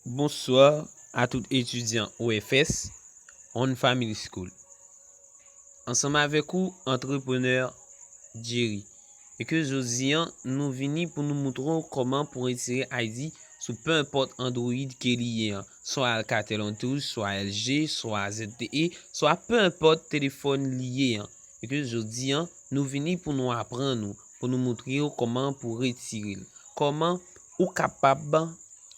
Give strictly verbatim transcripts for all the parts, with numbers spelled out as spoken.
Bonswa a tout etidyan O F S, One Family School. Ansanm avèk ou, antreprenè Jerry. E ke jodi a, nou vini pou nou moutre w kòman pou retire I D sou pe enpòt Android ke li ye an. Swa Alcatel Antunes, swa L G, swa Z T E, swa pe enpòt telefòn li ye an. E ke jodi a, nou vini pou nou aprann ou, pou nou moutre w kòman pou retire l. Kòman ou kapab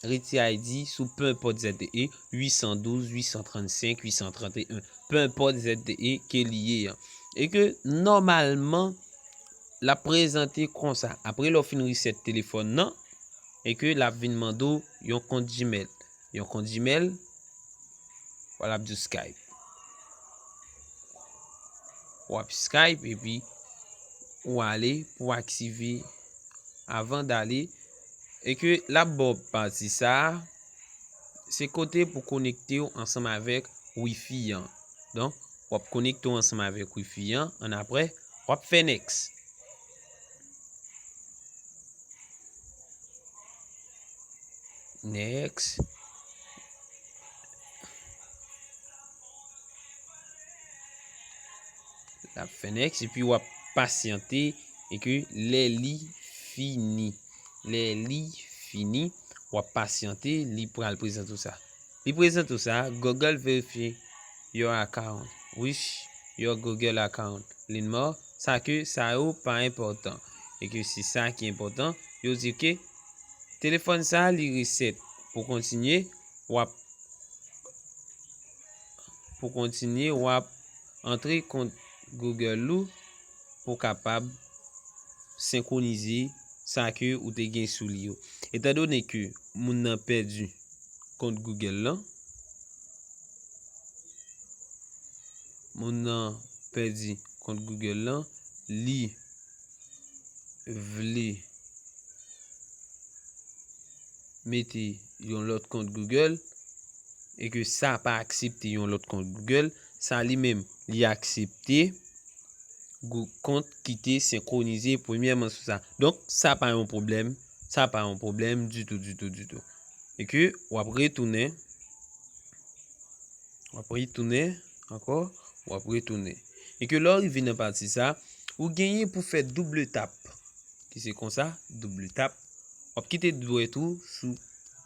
retire I D sou pe enpòt Z T E, uit san douz, uit san trannsenk, uit san trannteyen, pe enpòt Z T E ke li ye an. E ke nòmalman, l ap prezante konsa. Apre lè w fin reset telefòn nan, e ke l ap vin mande w yon kont Gmail. Yon kont Gmail, w ap di Skype. W ap Skype epi ou ale pou aktive avan dale. E ke l ap ba w pati sa a, se kote pou konekte w ansanm avèk Wi-Fi an. Donk, w ap konekte w ansanm avèk Wi-Fi an, annapre, w ap fè next. Next. L ap fè next, epi w ap pasyante, e ke lè li fini, lè li fini, w ap pasyante, li pral prezante w sa. Li prezante w sa, Google verify your account, wish your Google account learn more, sa ke sa yo pa enpòtan. E ke se sa ki enpòtan, yo di ke telefòn sa li reset. Pou kontinye, w ap, pou kontinye, w ap antre kont Google ou pou kapab senkwonize sa ke ou te gen sou li yo. Etandone ke moun nan pèdi kont Google lan, moun nan pèdi kont Google lan, li vle mete yon lòt kont Google e ke sa pa aksepte yon lòt kont Google, sa li menm li aksepte Gou-, kont ki te senkwonize premyèman sou sa. Donk, sa pa yon pwoblèm, sa pa yon pwoblèm ditou, ditou, ditou. E ke w ap retounen, w ap retounen ankò, w ap retounen. E ke lè w rive nan pati sa, ou genyen pou fè double tap, ki se konsa, double tap. W ap kite dwèt ou sou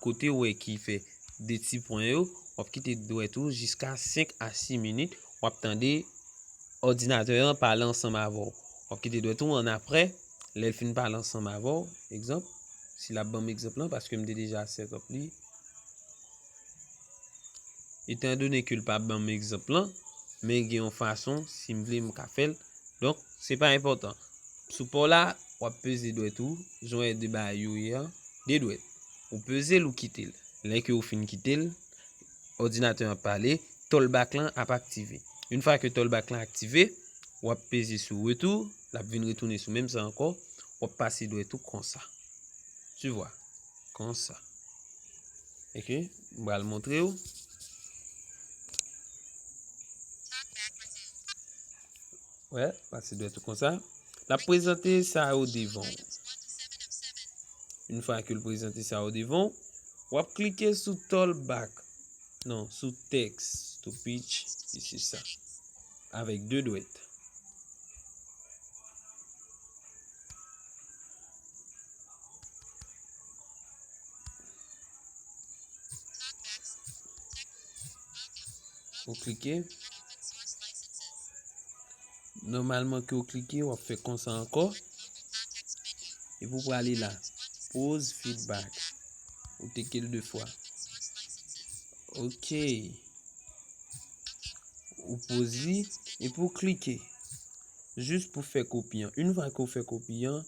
kote w wè ki fè de ti pwen yo, w ap kite dwèt ou jiska senk a sis minit, w ap tande òdinatè an pale ansanm avè w. W ap kite dwèt ou annapre, lè l fin pale ansanm avè w, egzanp, si l ap ban m egzanp lan, paske m te deja set up li. Etandone ke l pa ban m egzanp lan, men gen yon fason, si m vle, m ka fè l. Donk, se pa enpòtan. Sou pa w la, w ap peze dwèt ou, jan w wè de bagay yo ye a, de dwèt. Ou peze l, ou kite l. Lè ke ou fin kite l, òdinatè an ap pale, talkback lan ap aktive. Yon fwa ke talkback lan aktive, w ap peze sou retou, l ap vin retounen sou menm sa ankò, w ap pase dwèt ou konsa. Tu vois? Konsa. Ok, m pral montre w. Wè, pase dwèt ou konsa. L ap prezante sa yo devan w. Yon fwa ke l prezante sa yo devan w, w ap klike sou talkback. Non, sou text to speech, e se sa. Avèk de dwèt. Ou klike. Nòmalman ke w klike, w ap fè konsa ankò. Epi w prale la. Pause feedback. Ou teke l de fwa. Ok. Ou poze li, epi w klike. Jis pou fè kopi an. Yon fwa ke w fè kopi an,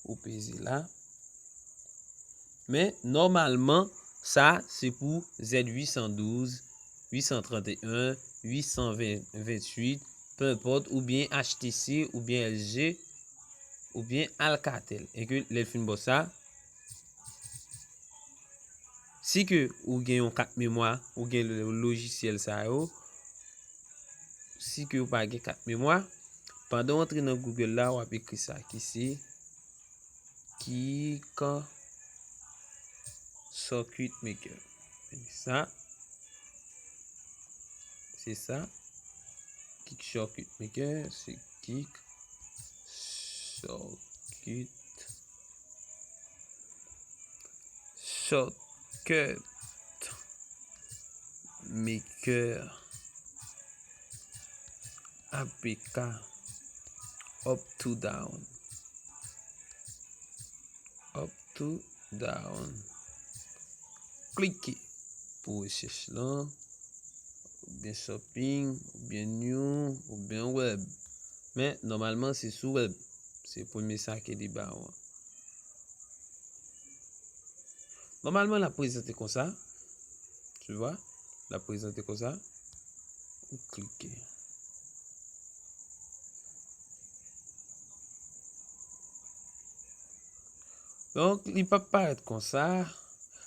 ou peze la. Men, nòmalman, sa se pou Z uit san douz, uit san trannteyen, uit san ven, venntuit, pe enpòt, oubyen H T C, oubyen L G, oubyen Alcatel. E ke lè l fin ba w sa, si ke ou gen yon kat memwa, ou gen lo-, lojisyèl sa yo, si ke ou pa gen kat memwa, pandan w antre nan Google la, w ap ekri sa, ki se Kick Circuit Maker. Sa, se sa. Kick Shortcut Maker, se Kick Shortcut Shortcut Maker A P K up to down. Up to down. Klike pou rechèch lan, oubyen shopping, oubyen new, oubyen web. Men, nòmalman, se sou web. Se premye sa ke li ba w an. Nòmalman, l ap prezante konsa. Tu vois? L ap prezante konsa. Ou klike. Donk, li p ap parèt konsa.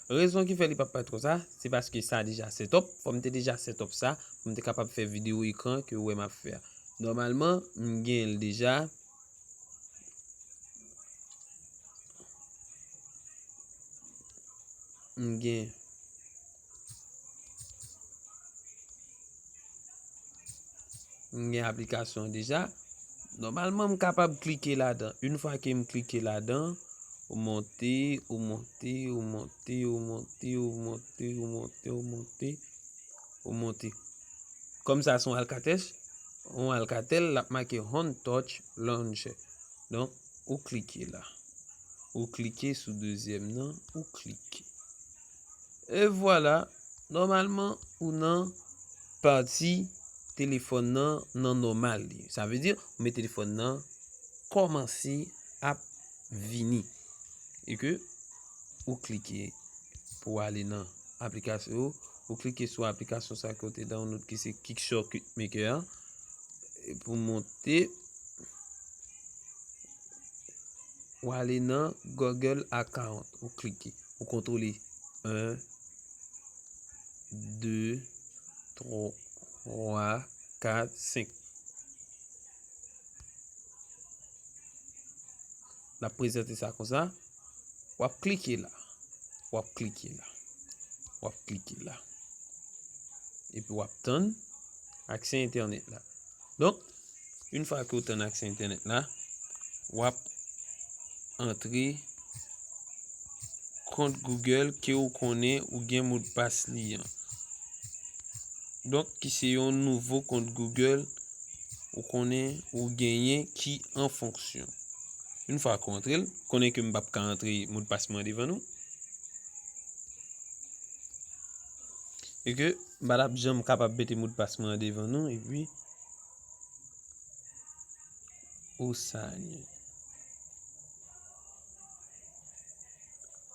Rezon ki fè li p ap parèt konsa, se paske sa deja set up. Fò m te deja set up sa, pou m te kapab fè videyo ekran ke ou wè m ap fè a. Nòmalman, m gen l deja. M gen, m gen aplikasyon an deja. Nòmalman, m kapab klike ladan. Yon fwa ke m klike ladan, ou monte, ou monte, ou monte, ou monte, ou monte, ou monte, ou monte, ou monte. Kòm sa se yon Alcatel, yon Alcatel, l ap make Home Touch Launcher. Donk, ou klike la. Ou klike sou dezyèm nan, ou klike. E vwala, nòmalman, ou nan pati telefòn nan, nan nòmal li. Sa vle di, ou met telefòn nan kòmanse ap vini. E ke ou klike pou ale nan aplikasyon, ou klike sou aplikasyon sa ke w te download ki se Kick Shortcut Maker an. E pou monte, ou ale nan Google account, ou klike, ou kontwole en, de, twa, kat, senk. L ap prezante sa konsa. W ap klike la. W ap klike la. W ap klike la. Epi w ap tann aksè entènèt la. Donk, yon fwa ke w tann aksè entènèt la, w ap antre kont Google ke w konnen ou gen modpas li an. Donk, ki se yon nouvo kont Google ou konnen ou genyen ki an fonksyon. Yon fwa ke w antre l, konnen ke m p ap ka antre modpas mwen devan nou. E ke m pa t ap janm kapab mete modpas mwen an devan nou, epi ou sa nye.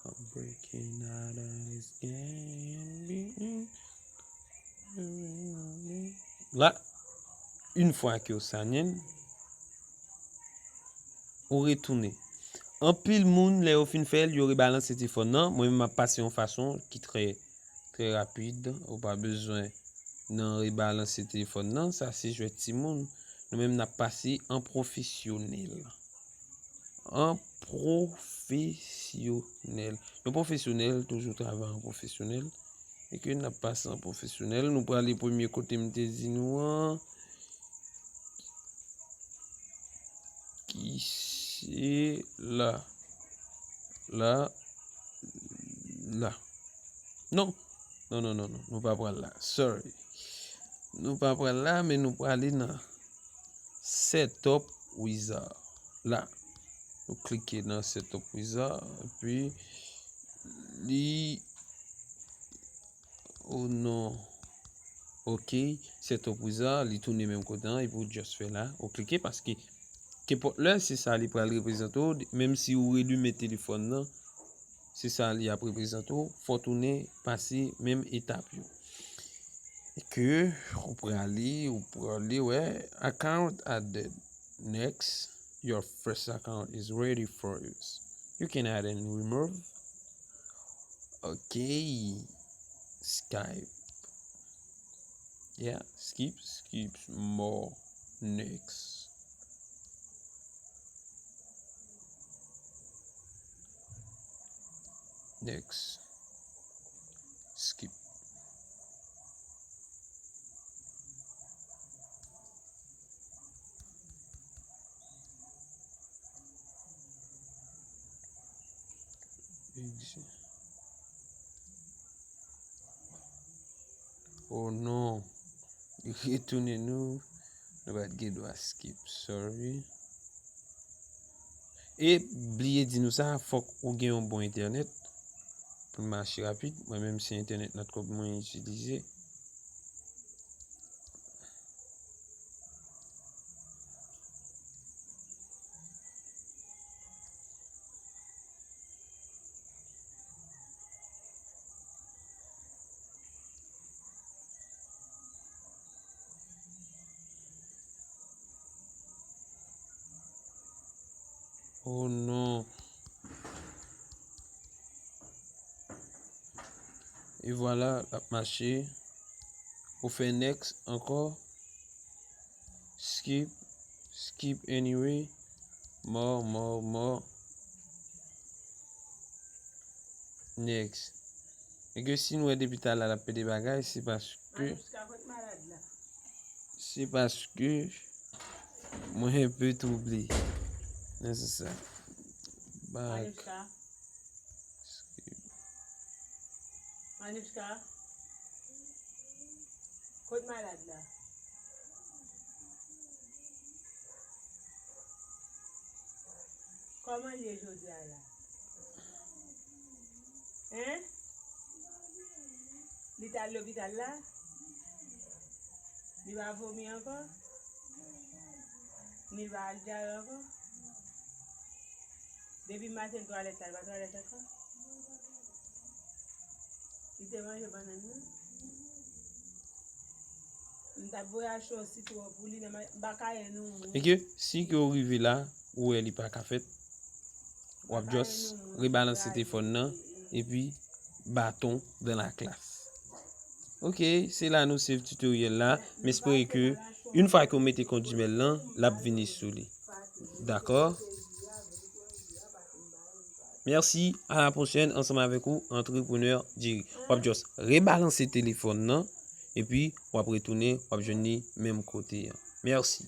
I'm breaking out of this game. La, yon fwa ke w sa nye l, ou retounen. Anpil moun, lè yo fin fè l, yo rebalanse telefòn nan. Mwen menm, m ap pase yon fason ki trè, trè rapid. Ou pa bezwen nan rebalanse telefòn nan. Sa se jwèt timoun. Nou menm, n ap pase an pwofesyonèl. An pwofesyonèl. Yon pwofesyonèl toujou travay an pwofesyonèl. E ke n ap pase an pwofesyonèl. Nou prale premye kote m te di nou an. Ki se la. La. La. Non. Non, non, non, non. Nou pa pral la. Sorry. Nou pa pral la, men nou prale nan Setup Wizard. La. Nou klike nan Setup Wizard, epi li, oh non. Ok, Setup Wizard, li tounen menm kote an, epi ou just fè la, ou klike, paske kenpòt lè, se sa li pral reprezante w, menm si ou relimen telefòn nan, se sa li ap reprezante w, fò w tounen pase menm etap yo. E ke ou prale, ou prale, wè, account added. Next, your first account is ready for use. You can add and remove. Ok, Skype. Yeah, skip, skip, more, next. Next. Skip. Oh non. Retounen nou. Nou pa t gen dwa skip. Sorry. E bliye di nou sa, fòk ou gen yon bon entènèt pou l mache rapid. Mwen menm se entènèt Natcom mwen itilize. Oh non. E vwala, l ap mache. Ou fè next ankò. Skip. Skip anyway. More, more, more. Next. Nèg yo, si n wè depi talè l ap pede bagay, se paske, se paske mwen enpe twouble. Nan sans sa. Back. Skip. Manouchka, kot malad la? Kòman l ye jodi a la? Hein? Li t al lopital la? Li pa vomi ankò? Li pa al dyare ankò? Depi maten l twalèt la, li pa twalèt ankò? Li te manje bannann nan? M t ap voye achte yon sitwon pou li nan ma-, m pa ka ye nou moun. E ke si ke w rive la, ou wè li pa ka fèt, w ap just rebalanse telefòn nan, epi baton dans la classe. Ok, se la nou save tutoriel la. M espere ke yon fwa ke w mete kondimèl lan, l ap vini sou li. Dakò? Mèsi, a la pwochèn, ansanm avèk ou, antreprenè Jerry. W ap just rebalanse telefòn nan, epi w ap retounen, w ap jwenn li menm kote a. Mèsi.